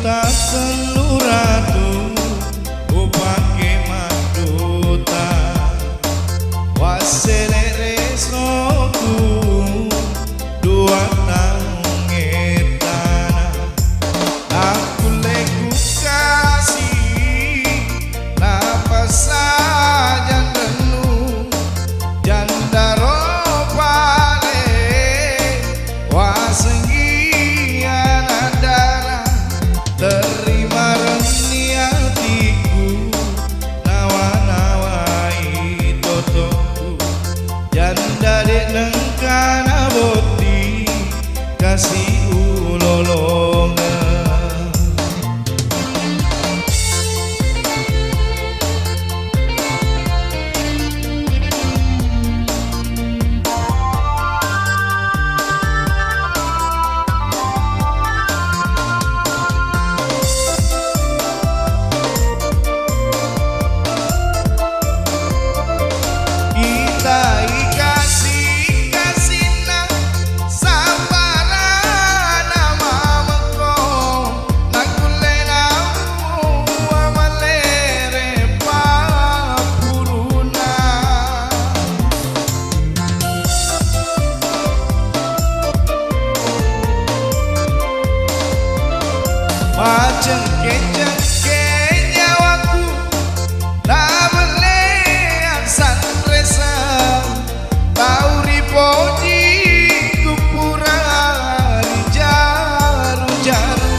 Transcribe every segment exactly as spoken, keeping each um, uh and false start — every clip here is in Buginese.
Tattellu ratu upake madduta, wassele resoku dua taung ettana. Nakkulle kukasi napassajang rennu, jandaro pale wasengngi ana' dara, terima renni atiku, nawa-nawai totokku. Janda de' nengka nabotting, kasi ulolongeng. Itai kasing-kasinna sabbarana mamekko, nakkulle namuwa mallere pappuruna. Macengke-cengke nyawaku, nabelleang sanresa, tau ripoji kuppura rijaru-jaru.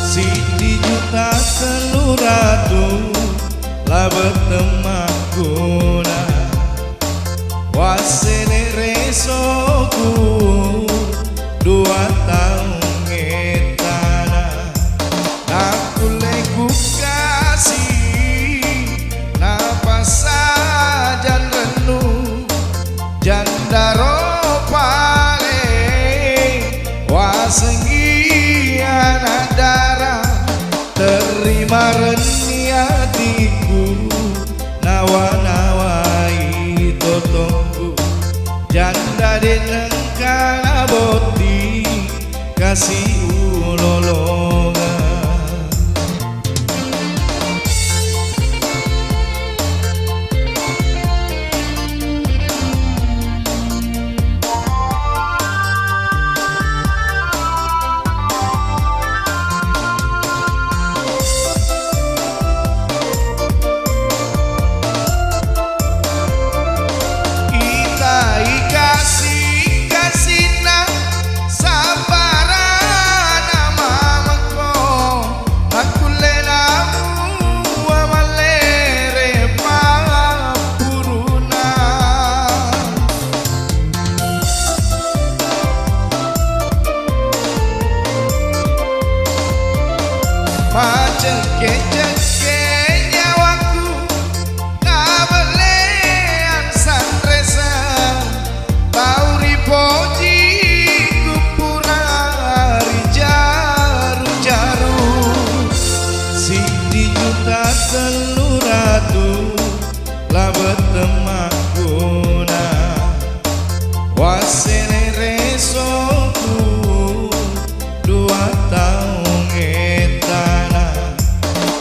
Siddi juta tellu ratu labettemmakkuna. Wassele resoku dua taung ettana, nakkulle kukasi napassajang rennu, jandaro pale wasengngi ana' dara. Terima renni atiku, nawa-nawai totokku. Janda de' nengka nabotting, kasi ulolongeng. Itai kasing-kasinna sabbarana mamekko, nakkulle namuwa mallere pappuruna. Macengke-cengke nyawaku, nabelleang sanresa, tau ripoji kuppura rijaru-jaru. Siddi juta tellu ratu labettemmakkuna, wassele resoku dua taung ettana.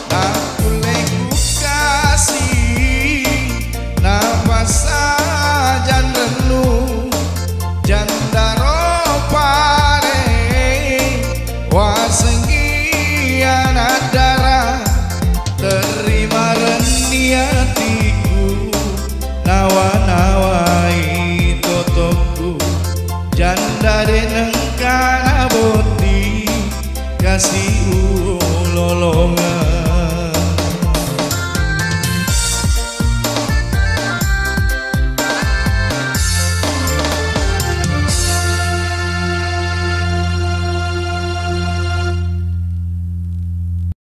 Nakkulle kukasi napassajang rennu, jandaro pale wasengngi ana' dara. Terima renni atiku, nawa-nawai totokku. Janda de' nengka nabotting, kasi ulolongeng.